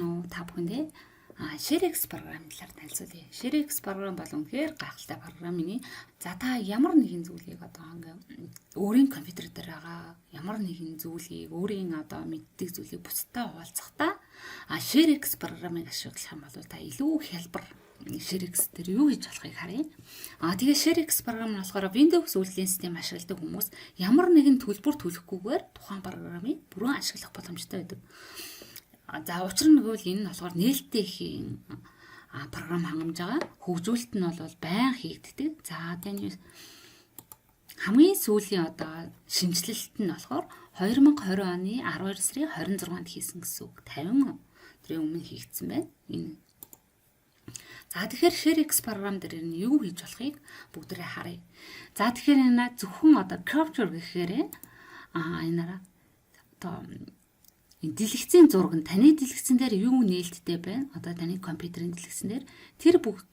Сайн уу та бүхэндээ ShareX програмын талаар танилцуулъя. ShareX програм бол үнэхээр гайхалтай програм миний. За, та ямар нэгэн зүйлийг одоо ингээ өөрийн компьютер дээр байгаа ямар нэгэн зүйлийг, өөрийн одоо мэддэг зүйлийг бусдад хуваалцахдаа ShareX програмыг ашиглах юм бол та илүү хялбар. ShareX дээр юу хийж болохыг харъя. Тэгээ ShareX програм нь болохоор Windows үйлдлийн систем ашигладаг хүмүүс ямар нэгэн төлбөр төлөхгүйгээр тухайн програмыг бүрэн ашиглах боломжтой байдаг. За, учир нь гэвэл энэ нь болохоор нээлттэй хийн програм хангамж байгаа. Хөгжүүлэлт нь бол байн хийгддэг. За, тэгээ хамгийн сүүлийн одоо шинэчлэлт нь болохоор 2020 оны 12 сарын 26-нд хийсэн гэсэн үг. 50 өдрийн өмнө хийгдсэн байна. Энэ. За, тэгэхээр ShareX програм дээр нь юу хийж болохыг бүгдээрээ харъя. За, тэгэхээр энэ зөвхөн одоо capture гэхээр энаараа одоо энэ дэлгэцийн зураг нь, таны дэлгэцэн дээр юу нээлттэй байна? Одоо таны компьютерийн дэлгэцэн дээр тэр бүх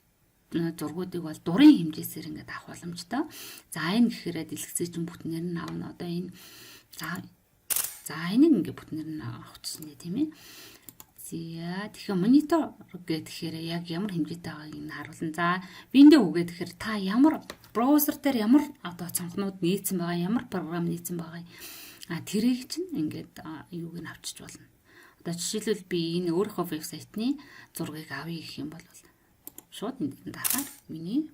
зургуудыг бол дурын хэмжээсээр ингээд авах боломжтой. За, энэ гэхээр дэлгэцээ чинь бүтнээр нь авна. Одоо энэ, за, энийг ингээд бүтнээр нь авчихсан нэ, тийм ээ. За, тэгэхээр монитор гэхээр яг ямар хэмжээтэй байгааг нь харуулна. За, window гэхээр та ямар браузер дээр ямар одоо цонхнууд нээсэн байгаа, ямар програм нээсэн байгаа, тэрийг чинь ингээд юуг нь авчиж болно. Одоо жишээлбэл, би энэ өөрийнхөө вебсайтны зургийг авъя гэх юм бол шууд энд дарахаар миний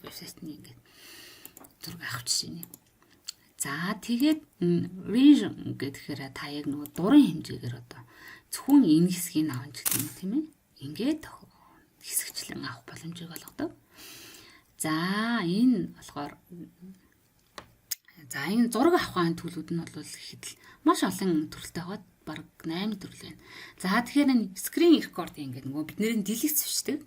вебсайтны ингээд зураг авах жишээ нэ. За, тэгээд region гэхээр та яг нөгөө дурын хэмжээгээр одоо зөвхөн энэ хэсгийг авах гэдэг юм, тийм ээ. Ингээд хэсэгчлэн авах боломжийг олгодог. За, энэ болохоор, за, энэ зураг авахын төлөвлүүд нь бол ихэд л маш олон төрөлтэй байгаа. Бараг 8 төрөл байна. За, тэгэхээр энэ screen recording гэдэг нөгөө бидний дэлгэц бичдэг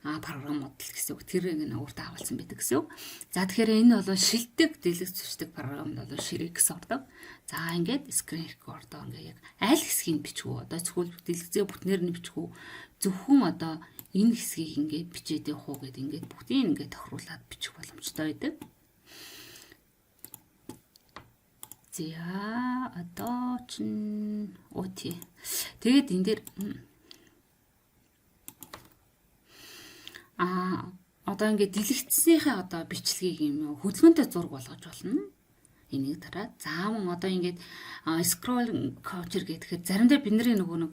програмууд л гэсэн үг. Тэр нэг өөртөө агуулсан байдаг гэсэн үг. За, тэгэхээр энэ бол шилдэг дэлгэц бичдэг програмд бол ShareX ордог. За, ингээд screen record ингээ яг аль хэсгийг бичих үү? Одоо зөвхөн дэлгэцээ бүтнээр нь бичих үү? Зөвхөн одоо энэ хэсгийг ингээд бичээд явах уу гэдэг ингээд бүгдийг ингээд тохируулаад бичих боломжтой байдаг. За, одоо чин OT. Тэгээд энэ дээр одоо ингээд дэлгэцсийнхээ одоо бичлэгийг юм хөдөлгөөнтэй зураг болгож болно. Энийг дараа. За, мөн одоо ингээд scroll capture гэхээр заримдаа бидний нөгөө нэг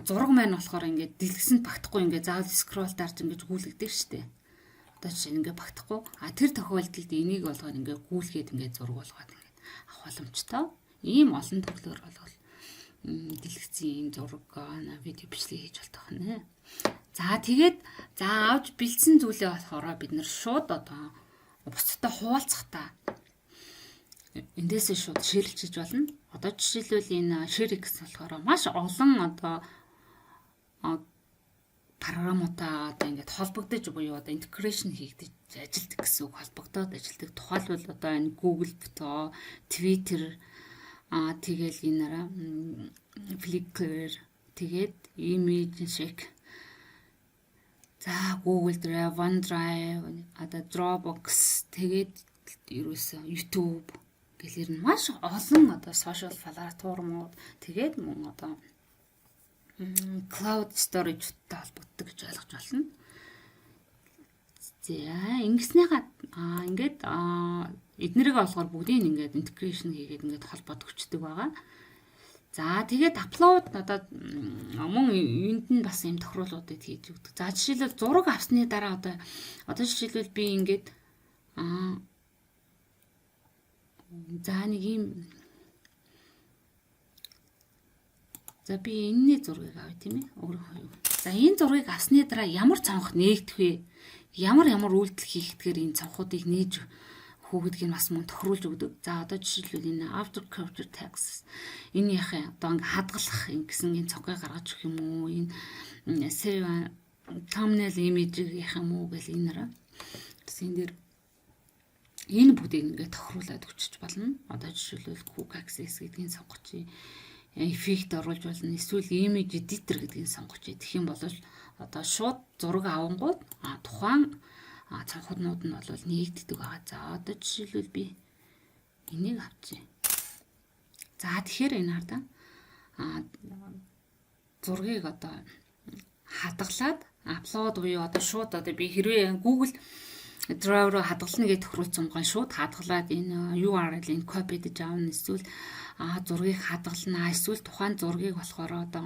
зураг маань болохоор ингээд дэлгэсэнд багтахгүй, ингээд заавал scroll дарж ингээд гүйлгдэг штэ. Одоо жишээ ингээд багтахгүй. Тэр тохиолдолд энийг болгоод ингээд гүйлгээд ингээд зураг болгоод ингээд авах боломжтой. Ийм олон төрлөөр бол дэлгэцийн зураг, видео бичлэг хийж болтох нэ. За, тэгээд, за, авч бэлдсэн зүйлээ болохоор бид нэр шууд одоо бусдад хуваалцахдаа эндээсээ шууд share лчиж болно. Одоо жишээлбэл, энэ ShareX болохоор маш олон одоо програмуудаа одоо ингээд холбогдож буюу одоо integration хийгдэж ажилтдаг гэсэн үг, холбогдоод ажилтдаг. Тухайлбал, одоо энэ Google Photo, Twitter, тэгэл энэ Flickr, тэгээд Image Shake, за, Google Drive, OneDrive, одоо Dropbox, тэгээд ерөөсөө YouTube гэл ер нь маш олон одоо social платформууд, тэгээд мөн одоо cloud storage-тай холбогддог гэж ойлгож байна. За, ингэснийхаа ингээд эднэрийг болохоор бүгдийг ингээд integration хийгээд ингээд холбоод өчтдөг байгаа. За, тэгээд upload одоо мөн энд нь бас юм тохируулуудыг хийж өгдөг. За, жишээлбэл, зураг авсны дараа одоо жишээлбэл би ингээд за, нэг ийм, за, би энэний зургийг авъя, тийм ээ. Өөрийнхөө юу. За, энэ зургийг авсны дараа ямар цонх нээгдэх вэ? Ямар ямар үйлдэл хийхдгээр энэ цонхуудыг нээж хүүхдийг нь бас мөн тохируулж өгдөг. За, одоо жишээлбэл, энэ after capture text энэ яхаа одоо ингээ хадгалах гэсэн энэ цонхыг гаргаж өгөх юм уу? Энэ save thumbnail image яах юм уу гэл энэ нэрэ. Бас энэ дээр энэ бүгдийг ингээ тохируулаад өчөж болно. Одоо жишээлбэл, quick access гэдгийг сонгоч, эффект оруулж болно. Эсвэл image editor гэдгийг сонгоч. Тэгэх юм бол одоо шууд зураг авангууд тухайн цонхнууд нь бол нээгддэг байгаа. За, одоо жишээлбэл, би энийг авчи. За, тэгэхээр энэ хардаа Зургийг одоо хадгалаад upload буюу одоо шууд одоо би хэрвээ Google Drive руу хадгална гэж тохируулсан гон шууд хадгалаад энэ URL-ийг copy дэж авна, эсвэл зургийг хадгална, эсвэл тухайн зургийг болохоор одоо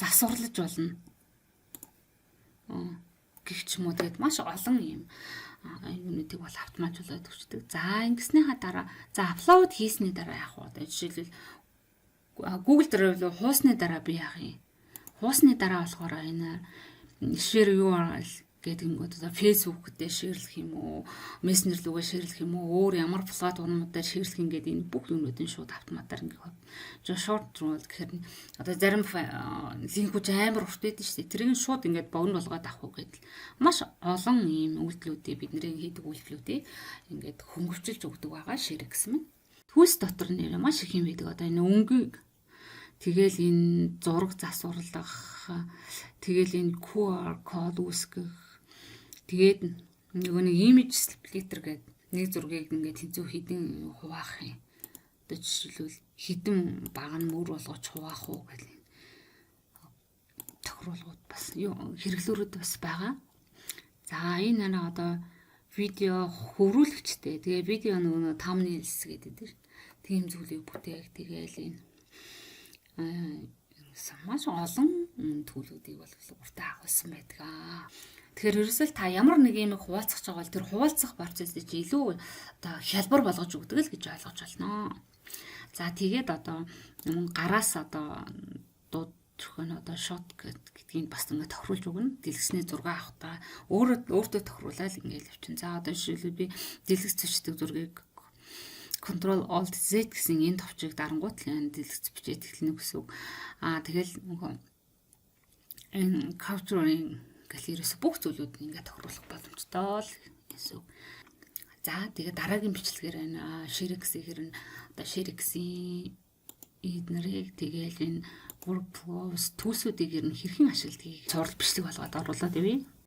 засварлаж болно гэх ч юм уу. Тэгээд маш олон юм юунуудыг бол автоматжуулаад өгчдөг. За, ингэснийхаа дараа, за, upload хийсний дараа яах вэ? Одоо жишээлбэл, Google Drive руу хуусны дараа би яах юм? Хуусны дараа болохоор энэ share URL гэдэг ингээд одоо Facebook дээр share лэх юм уу, Messenger лүүгээ share лэх юм уу, өөр ямар платформудаар share лэх ингээд энэ бүх юмнуудын шууд автоматар ингээд жоо short rule гэхээр одоо зарим линкүүд амар урт байдаг шүү дээ. Тэрийг шууд ингээд богино болгоод авах уу гэдэл маш олон ийм үйлдэлүүдийг, бидний хийдэг үйлдэлүүдийг ингээд хөнгөвчилж өгдөг байгаа ShareX маань. Tools дотор нэр маш их юм байдаг. Одоо энэ өнгийг, тэгэл энэ зураг засварлах, тэгэл энэ QR код үүсгэх. Тэгээд нөгөө нэг image splitter гэдэг нэг зургийг ингээд тэнцүү хэдэн хуваах юм. Одоо жишээлбэл, хэдэн бага нь мөр болгож хуваах уу гэх тохируулгууд бас юу хэрэглүүрүүд бас байгаа. За, энэ нараа одоо видео хөрвүүлэгчтэй. Тэгээ видео нөгөө thumbnails гэдэг тийм тийм зүйлийг бүтээх. Тэгээл энэ маш олон tool үүдийг бол уртаа агуулсан байдаг аа. Тэгэхээр ерөөсөө та ямар нэг юм хуваалцах байгаа бол тэр хуваалцах процессыг илүү одоо хялбар болгож өгдөг л гэж ойлгож байна. За, тэгээд одоо гараас одоо дууд зөхөн одоо shot гэдгийг бас ингээд тохируулж өгнө. Дэлгэцний зураг авахдаа өөрөө өөртөө тохируулаад ингээд явчихна. За, одоо жишээлбэл, би дэлгэц бичдэг зургийг Control Alt Z гэсэн энэ товчийг дарангуут л энэ дэлгэц бичээд эхэлнэ гэсэн үг. Аа, тэгэл нөгөө энэ capturing гэл ерөөсө бүх зүйлүүд нь ингээд тохируулах боломжтой л гэсэн үг. За, тэгээ дараагийн бичлэгээр энэ ShareX-ийн хэрэг, одоо ShareX-ийн эднэрийг, тэгээл энэ workflows tools үүдийг ер нь хэрхэн ашигладгийг цуврал бичлэг болгоод оруулаад явъя.